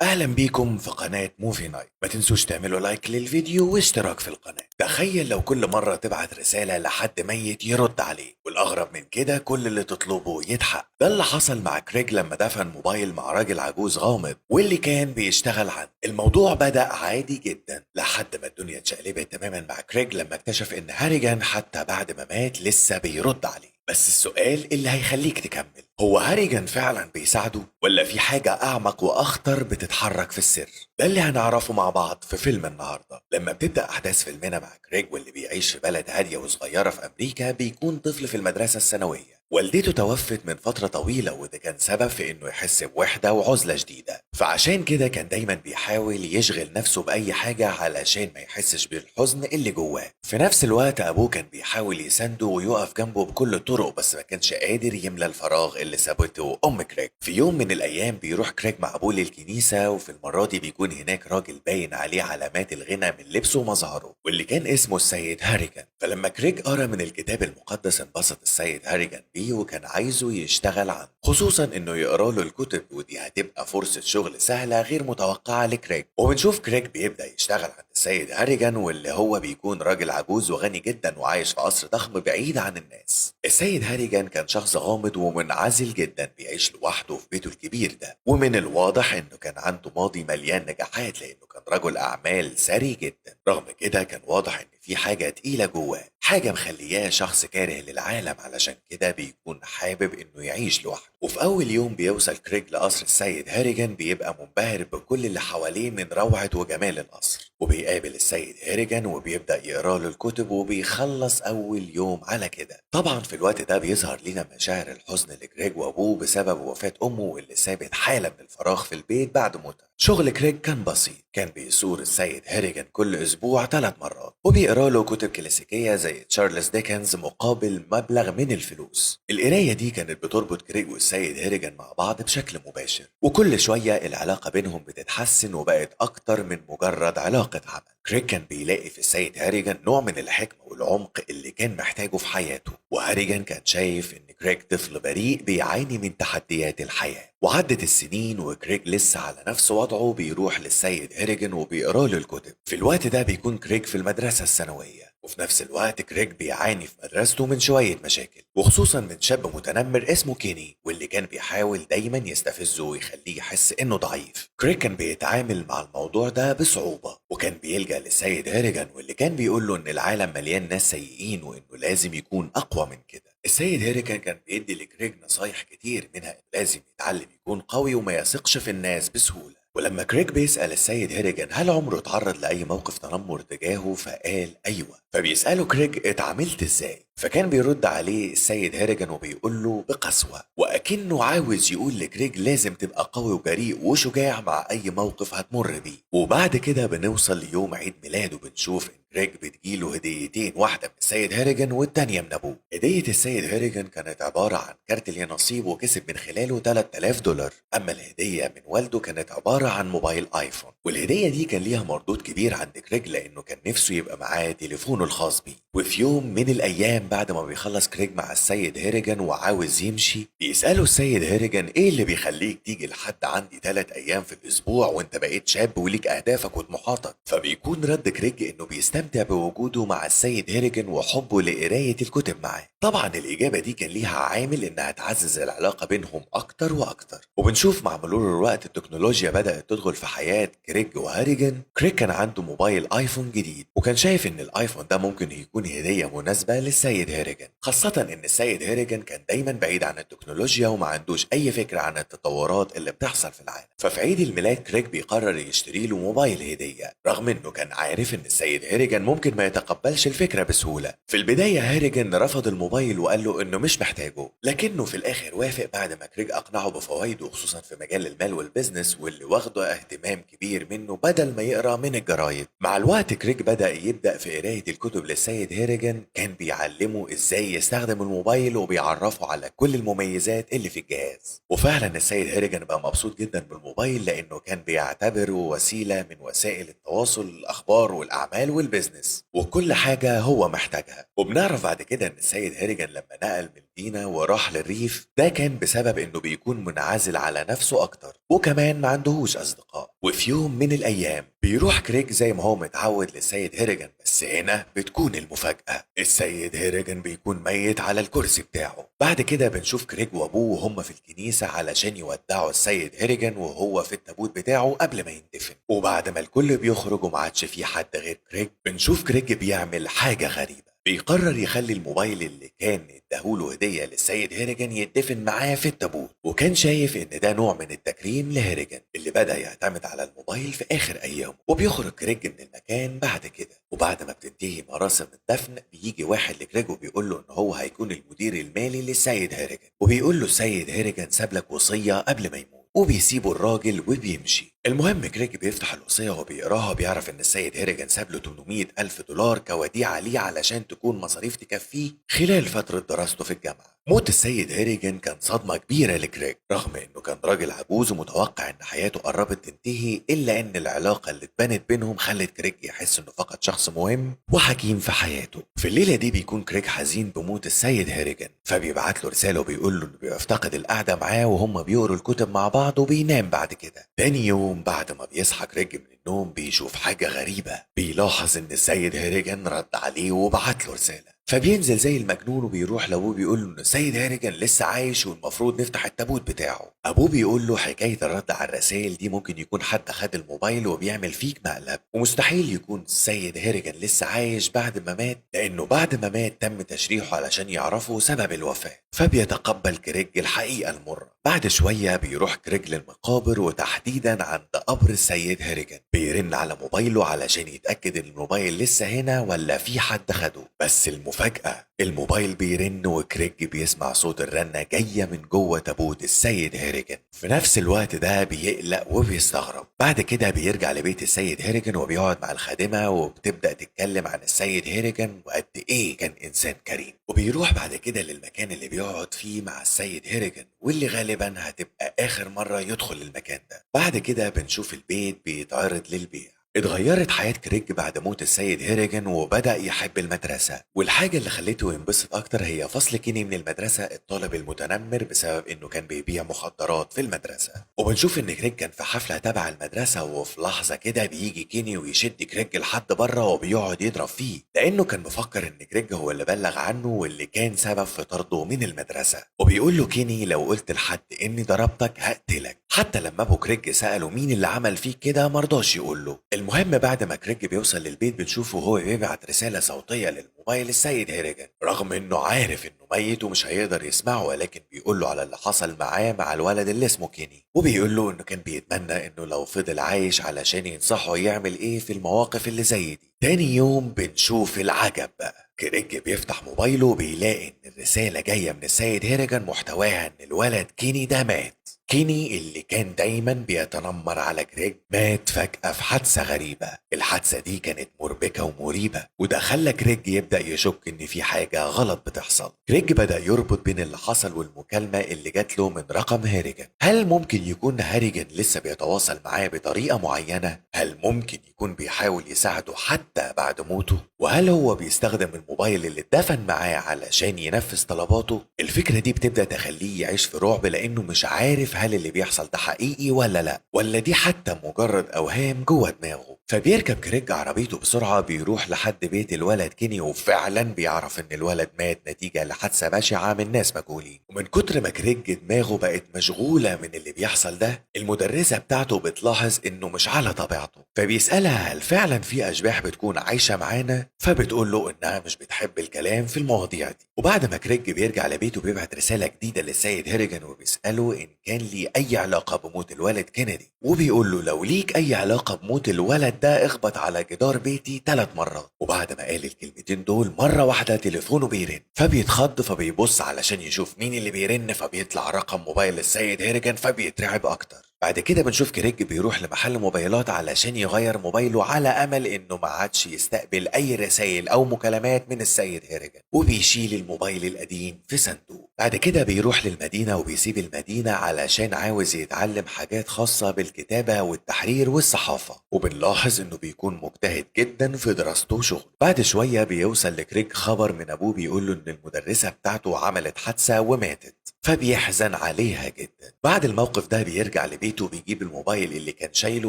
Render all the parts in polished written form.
اهلا بيكم في قناة Movie Night. ما تنسوش تعملوا like للفيديو واشتراك في القناة. تخيل لو كل مرة تبعت رسالة لحد ميت يرد عليه، والاغرب من كده كل اللي تطلبه يتحقق. ده اللي حصل مع كريج لما دفن موبايل مع راجل عجوز غامض واللي كان بيشتغل عنده. الموضوع بدأ عادي جدا لحد ما الدنيا اتشقلبت تماما مع كريج لما اكتشف ان هاريجان حتى بعد ما مات لسه بيرد عليه. بس السؤال اللي هيخليك تكمل، هو هاريجان فعلا بيساعده ولا في حاجة أعمق وأخطر بتتحرك في السر؟ ده اللي هنعرفه مع بعض في فيلم النهاردة. لما بتبدأ أحداث فيلمنا مع كريج واللي بيعيش في بلد هادية وصغيرة في أمريكا، بيكون طفل في المدرسة الثانوية. والدته توفت من فترة طويلة وده كان سبب في إنه يحس بوحدة وعزلة شديدة، فعشان كده كان دايما بيحاول يشغل نفسه بأي حاجة علشان ما يحسش بالحزن اللي جواه. في نفس الوقت أبوه كان بيحاول يسنده ويقف جنبه بكل الطرق، بس ما كانش قادر يملى الفراغ اللي سابته أم كريج. في يوم من الأيام بيروح كريج مع أبوه للكنيسة، وفي المرة دي بيكون هناك راجل باين عليه علامات الغنى من لبسه ومظهره، واللي كان اسمه السيد هاريجان. فلما كريج قرأ من الكتاب المقدس انبسط السيد هاريجان بيه وكان عايزه يشتغل عنه، خصوصا انه يقرا له الكتب، ودي هتبقى فرصة شغل سهلة غير متوقعة لكريج. وبنشوف كريج بيبدأ يشتغل عند السيد هاريجان، واللي هو بيكون راجل عجوز وغني جدا وعايش في قصر ضخم بعيد عن الناس. السيد هاريجان كان شخص غامض ومنعزل جدا، بيعيش لوحده في بيته الكبير ده، ومن الواضح انه كان عنده ماضي مليان نجاحات لانه كان رجل اعمال ثري جدا. رغم كده كان واضح ان في حاجة تقيلة جواه، حاجة مخلياه شخص كاره للعالم، علشان كده بيكون حابب انه يعيش لوحده. وفي اول يوم بيوصل كريج لقصر السيد هاريجان بيبقى منبهر بكل اللي حواليه من روعة وجمال القصر، وبيقابل السيد هاريجان وبيبدأ يقرا له الكتب وبيخلص اول يوم على كده. طبعا في الوقت ده بيظهر لنا مشاعر الحزن لكريج وابوه بسبب وفاة امه واللي سابت حالة من الفراغ في البيت بعد موتها. شغل كريج كان بسيط، كان بيزور السيد هاريجان كل اسبوع 3 مرات وبيقرا له كتب كلاسيكية زي تشارلز ديكنز مقابل مبلغ من الفلوس. القراية دي كانت بتربط كريج والسيد هاريجان مع بعض بشكل مباشر، وكل شوية العلاقة بينهم بتتحسن وبقت أكتر من مجرد علاقة عمل. كريج كان بيلاقي في السيد هاريجان نوع من الحكمة والعمق اللي كان محتاجه في حياته، وهاريجان كان شايف إن كريج طفل بريء بيعاني من تحديات الحياة. وعدت السنين وكريج لسه على نفس وضعه، بيروح للسيد هاريجان وبيقرا له الكتب. في الوقت ده بيكون كريج في المدرسة الثانوية، وفي نفس الوقت كريج بيعاني في مدرسته من شوية مشاكل، وخصوصا من شاب متنمر اسمه كيني، واللي كان بيحاول دايما يستفزه ويخليه يحس انه ضعيف. كريج كان بيتعامل مع الموضوع ده بصعوبة، وكان بيلجأ للسيد هاريجان واللي كان بيقول له ان العالم مليان ناس سيئين وانه لازم يكون اقوى من كده. السيد هاريجان كان بيدي لكريج نصايح كتير، منها انه لازم يتعلم يكون قوي وما يثقش في الناس بسهولة. ولما كريج بيسأل السيد هاريجان هل عمره اتعرض لأي موقف تنمر تجاهه، فقال أيوة. فبيسأله كريج اتعاملت ازاي، فكان بيرد عليه السيد هاريجان وبيقول له بقسوة، وأكنه عاوز يقول لكريج لازم تبقى قوي وجريء وشجاع مع أي موقف هتمر بيه. وبعد كده بنوصل ليوم عيد ميلاده، بنشوف إن كريج بتجيله هديتين، واحدة من السيد هاريجان والتانية من أبوه. هدية السيد هاريجان كانت عبارة عن كارت اليانصيب وكسب من خلاله $3000، أما الهدية من والده كانت عبارة عن موبايل آيفون. والهدية دي كان ليها مردود كبير عند كريج لأنه كان نفسه يبقى معاه تليفونه الخاص بيه. وفي يوم من الأيام بعد ما بيخلص كريج مع السيد هاريجان وعاوز يمشي، بيسأله السيد هاريجان ايه اللي بيخليك تيجي لحد عندي 3 أيام في الأسبوع وانت بقيت شاب وليك أهدافك وطموحاتك؟ فبيكون رد كريج انه بيستمتع بوجوده مع السيد هاريجان وحبه لقراية الكتب معاه. طبعا الإجابة دي كان ليها عامل انها تعزز العلاقة بينهم أكتر وأكتر. وبنشوف مع مرور الوقت التكنولوجيا بدأت تدخل في حياة كريج وهاريجان. كريج كان عنده موبايل آيفون جديد، وكان شايف ان الآيفون ده ممكن يكون هدية مناسبة للسيد هاريجان، خاصة ان السيد هاريجان كان دايما بعيد عن التكنولوجيا وما عندوش اي فكرة عن التطورات اللي بتحصل في العالم. ففي عيد الميلاد كريج بيقرر يشتري له موبايل هدية، رغم انه كان عارف ان السيد هاريجان ممكن ما يتقبلش الفكرة بسهولة. في البداية هاريجان رفض الموبايل وقال له انه مش محتاجه، لكنه في الاخر وافق بعد ما كريج اقنعه بفوائده، خصوصا في مجال المال وال business واللي واخده اهتمام كبير منه بدل ما يقرا من الجرايد. مع الوقت كريج بدأ يبدأ في قراية الكتب للسيد هاريجان، كان بيعلمه ازاي يستخدم الموبايل وبيعرفه على كل المميزات اللي في الجهاز. وفعلا السيد هاريجان بقى مبسوط جدا بالموبايل لانه كان بيعتبره وسيلة من وسائل التواصل، الاخبار والاعمال وال business وكل حاجة هو محتاجها. وبنعرف بعد كده ان السيد هاريجان لما نقل من المدينة وراح للريف ده كان بسبب إنه بيكون منعزل على نفسه أكتر، وكمان ما عندهوش أصدقاء. وفي يوم من الأيام بيروح كريج زي ما هو متعود للسيد هيريجان، بس هنا بتكون المفاجأة، السيد هيريجان بيكون ميت على الكرسي بتاعه. بعد كده بنشوف كريج وأبوه وهم في الكنيسة علشان يودعوا السيد هيريجان وهو في التابوت بتاعه قبل ما يندفن. وبعد ما الكل بيخرج وما عادش في حد غير كريج، بنشوف كريج بيعمل حاجة غريبة، بيقرر يخلي الموبايل اللي كان اداهوله هدية للسيد هيريجان يدفن معاه في التابوت، وكان شايف ان ده نوع من التكريم لهيريجان اللي بدأ يعتمد على الموبايل في اخر ايامه. وبيخرج كريج من المكان بعد كده، وبعد ما بتنتهي مراسم الدفن بيجي واحد لكريج وبيقول له ان هو هيكون المدير المالي للسيد هيريجان، وبيقول له السيد هيريجان ساب لك وصية قبل ما يموت، وبيسيبوا الراجل وبيمشي. المهم كريج بيفتح الوصية وبيقراها، بيعرف ان السيد هيريجان ساب له 800 ألف دولار كوديعة ليه علشان تكون مصاريف تكفيه خلال فترة دراسته في الجامعة. موت السيد هيريجان كان صدمة كبيرة لكريج، رغم انه كان راجل عجوز ومتوقع ان حياته قربت تنتهي، الا ان العلاقة اللي اتبنت بينهم خلت كريج يحس انه فقد شخص مهم وحكيم في حياته. في الليلة دي بيكون كريج حزين بموت السيد هيريجان، فبيبعت له رسالة وبيقول له انه بيفتقد القعدة معاه وهم بيقروا الكتب مع بعض، وبينام بعد كده. تاني يوم بعد ما بيصحى كريج من النوم بيشوف حاجة غريبة، بيلاحظ ان السيد هيريجان رد عليه وبعت له رسالة، فبينزل زي المجنون وبيروح لابوه بيقول له ان السيد هيريجان لسه عايش والمفروض نفتح التابوت بتاعه. ابوه بيقول له حكاية الرد على الرسائل دي ممكن يكون حد خد الموبايل وبيعمل فيك مقلب، ومستحيل يكون السيد هيريجان لسه عايش بعد ما مات، لانه بعد ما مات تم تشريحه علشان يعرفوا سبب الوفاة. فبيتقبل كريج الحقيقة المرة. بعد شوية بيروح كريج للمقابر وتحديدا عند قبر السيد هيريجان، بيرن على موبايله علشان يتاكد ان الموبايل لسه هنا ولا في حد خده. بس المفاجأة الموبايل بيرن وكريج بيسمع صوت الرنة جاية من جوه تابوت السيد هيريجان. في نفس الوقت ده بيقلق وبيستغرب. بعد كده بيرجع لبيت السيد هيريجان وبيقعد مع الخادمة وبتبدأ تتكلم عن السيد هيريجان وقد ايه كان انسان كريم. وبيروح بعد كده للمكان اللي بيقعد فيه مع السيد هيريجان واللي غالبا هتبقى اخر مرة يدخل المكان ده. بعد كده بنشوف البيت بيتعرض للبيع. اتغيرت حياة كريج بعد موت السيد هيريجان وبدأ يحب المدرسة، والحاجة اللي خلته ينبسط أكتر هي فصل كيني من المدرسة الطالب المتنمر بسبب إنه كان بيبيع مخدرات في المدرسة. وبنشوف إن كريج كان في حفلة تبع المدرسة، وفي لحظة كده بيجي كيني ويشد كريج لحد بره وبيقعد يضرب فيه، لأنه كان مفكر إن كريج هو اللي بلغ عنه واللي كان سبب في طرده من المدرسة. وبيقول له كيني لو قلت لحد إني ضربتك هقتلك. حتى لما أبو كريج سأله مين اللي عمل فيه كده مرضاش يقول له. المهم بعد ما كريج بيوصل للبيت بنشوفه وهو بيبعت رسالة صوتية للموبايل السيد هيريجان، رغم انه عارف انه ميت ومش هيقدر يسمعه، ولكن بيقول له على اللي حصل معاه مع الولد اللي اسمه كيني، وبيقول له انه كان بيتمنى انه لو فضل عايش علشان ينصحه يعمل ايه في المواقف اللي زي دي. تاني يوم بنشوف العجب بقى، كريج بيفتح موبايله وبيلاقي ان الرسالة جاية من السيد هيريجان محتواها ان الولد كيني ده مات. كيني اللي كان دايما بيتنمر على كريج مات فجأة في حادثة غريبة. الحادثة دي كانت مربكة ومريبة، وده خلى كريج يبدأ يشك ان في حاجة غلط بتحصل. كريج بدأ يربط بين اللي حصل والمكالمة اللي جات له من رقم هيريجان. هل ممكن يكون هيريجان لسه بيتواصل معاه بطريقة معينة؟ هل ممكن يكون بيحاول يساعده حتى بعد موته؟ وهل هو بيستخدم الموبايل اللي اتدفن معاه علشان ينفذ طلباته؟ الفكرة دي بتبدأ تخليه يعيش في رعب، لأنه مش عارف هل اللي بيحصل ده حقيقي ولا لا، ولا دي حتى مجرد أوهام جوه دماغه. فبيركب كريج عربيته بسرعة، بيروح لحد بيت الولد كيني، وفعلا بيعرف ان الولد مات نتيجة لحادثة بشعة من ناس مجهولين. ومن كتر ما كريج دماغه بقت مشغولة من اللي بيحصل ده، المدرسة بتاعته بتلاحظ انه مش على طبيعته، فبيسألها هل فعلا في أشباح بتكون عايشة معانا؟ فبتقول له انها مش بتحب الكلام في المواضيع دي. وبعد ما كريج بيرجع لبيته بيبعت رسالة جديدة للسيد هيريجان وبيسأله ان كان لي اي علاقة بموت الولد كينيدي، وبيقول له لو ليك اي علاقة بموت الولد ده اخبط على جدار بيتي 3 مرات. وبعد ما قال الكلمتين دول مرة واحدة تليفونه بيرن، فبيتخض، فبيبص علشان يشوف مين اللي بيرن، فبيطلع رقم موبايل السيد هيريجان، فبيترعب اكتر. بعد كده بنشوف كريج بيروح لمحل موبايلات علشان يغير موبايله على امل انه ما عادش يستقبل اي رسائل او مكالمات من السيد هيرجن، وبيشيل الموبايل القديم في صندوق. بعد كده بيروح للمدينة وبيسيب المدينة علشان عاوز يتعلم حاجات خاصة بالكتابة والتحرير والصحافة، وبنلاحظ انه بيكون مجتهد جدا في دراسته وشغله. بعد شوية بيوصل لكريج خبر من ابوه بيقول له ان المدرسة بتاعته عملت حادثة وماتت، فبيحزن عليها جدا. بعد الموقف ده بيرجع لبيته وبيجيب الموبايل اللي كان شايله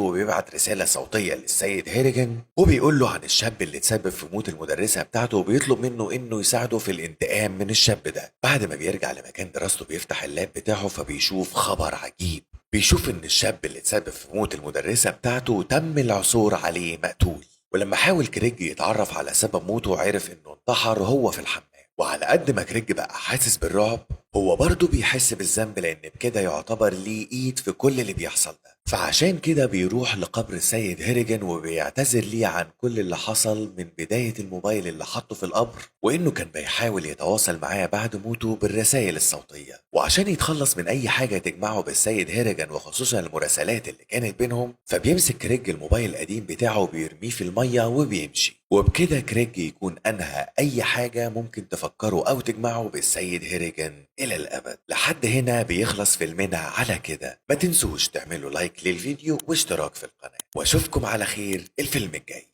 وبيبعت رسالة صوتية للسيد هيرجن وبيقول له عن الشاب اللي تسبب في موت المدرسة بتاعته، وبيطلب منه انه يساعده في الانتقام من الشاب ده. بعد ما بيرجع لمكان دراسته بيفتح اللاب بتاعه فبيشوف خبر عجيب، بيشوف ان الشاب اللي تسبب في موت المدرسة بتاعته تم العثور عليه مقتول. ولما حاول كريج يتعرف على سبب موته عرف انه انتحر هو في الحمام. وعلى قد ما كريج بقى حاسس بالرعب هو برضه بيحس بالذنب، لان بكده يعتبر ليه ايد في كل اللي بيحصل ده. فعشان كده بيروح لقبر السيد هيرجن وبيعتذر ليه عن كل اللي حصل من بداية الموبايل اللي حطه في القبر، وانه كان بيحاول يتواصل معاه بعد موته بالرسائل الصوتية. وعشان يتخلص من اي حاجة تجمعه بالسيد هيرجن وخصوصا المراسلات اللي كانت بينهم، فبيمسك كريج الموبايل القديم بتاعه وبيرميه في المية وبيمشي. وبكده كريج يكون انهى اي حاجة ممكن تفكره او تجمعه بالسيد هيرجن الى الابد. لحد هنا بيخلص فيلمنا على كده. ما تنسوش تعملوا like للفيديو واشتراك في القناة، واشوفكم على خير الفيلم الجاي.